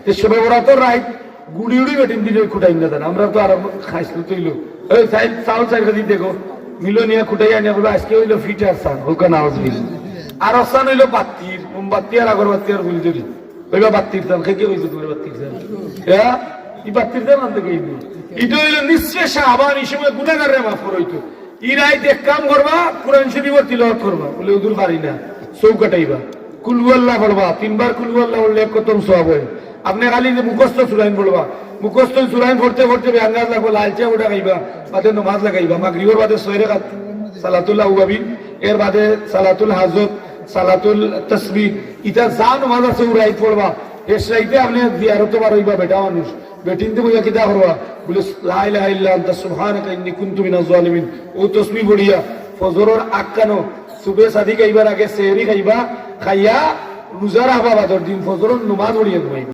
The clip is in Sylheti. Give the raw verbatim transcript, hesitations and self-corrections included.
তে শবে বরাতর রাইত গুড়ি উড়ি বেটিন দিলে কুটাই না জান। আমরা তো আর খাইছলু তৈল। এই চাইল, চাউল চাইল কেজি দেখো, মিলনিয়া কুটাই আনিয়া বলবো, "আজকে অইলো ফিটার চান, হলকা নাওয়াজ মিল।" আর অসান অইলো বাত্তির, মোমবাত্তি আর আগরবাত্তি আর ফুলঝুরি। অইবা বাত্তির চান, কে কে কইছে তুমার বাত্তির চান? হ্যাঁ? ই বাত্তির চান আনতে কইনি। ইটা অইলো নিসফে শাবান, ই সময় গুনাহগাররে মাফ করা অইতো। ই রাইত এক কাম করবা, কোরআন শরীফর তিলাওয়াত করবা। বলে, "হুজুর পারি না।" চউখ কাটাইবা। কুলহু আল্লাহ পড়বা, তিনবার কুলহু আল্লাহ পড়লে এক খতম সওয়াব অয়। আপনে খালি যে মুখস্থ সুরাইন পড়বা, মুখস্থ সুরাইন পড়তে পড়তে বেআন্দাজ লাগবো, লালচা উঠা খাইবা, বাদে নমাজ লাগাইবা, মাগরিবর বাদে ছয় রাকাত সালাতুল আউয়াবিন, এর বাদে সালাতুল হাজত, সালাতুল তসবিহ, ইতা যা নমাজ আছে ও রাইত পড়বা। শেষ রাইতে আপনে জিয়ারতো বার অইবা, বেটা মানুষ, বেটিন্তে বইয়া কিতা করবা? বলে, "লা ইলাহা ইল্লা আনতা সুবহানাকা ইন্নী কুনতু মিনাজ জালিমিন।" ও তসবিহ পড়িয়া ফজরর আগ কানো, সুবে সাদিক আইবার আগে সেহরি খাইবা, খাইয়া রোজা রাখবা, বাদর দিন ফজরর নমাজ পড়িয়া ঘুমাইবা।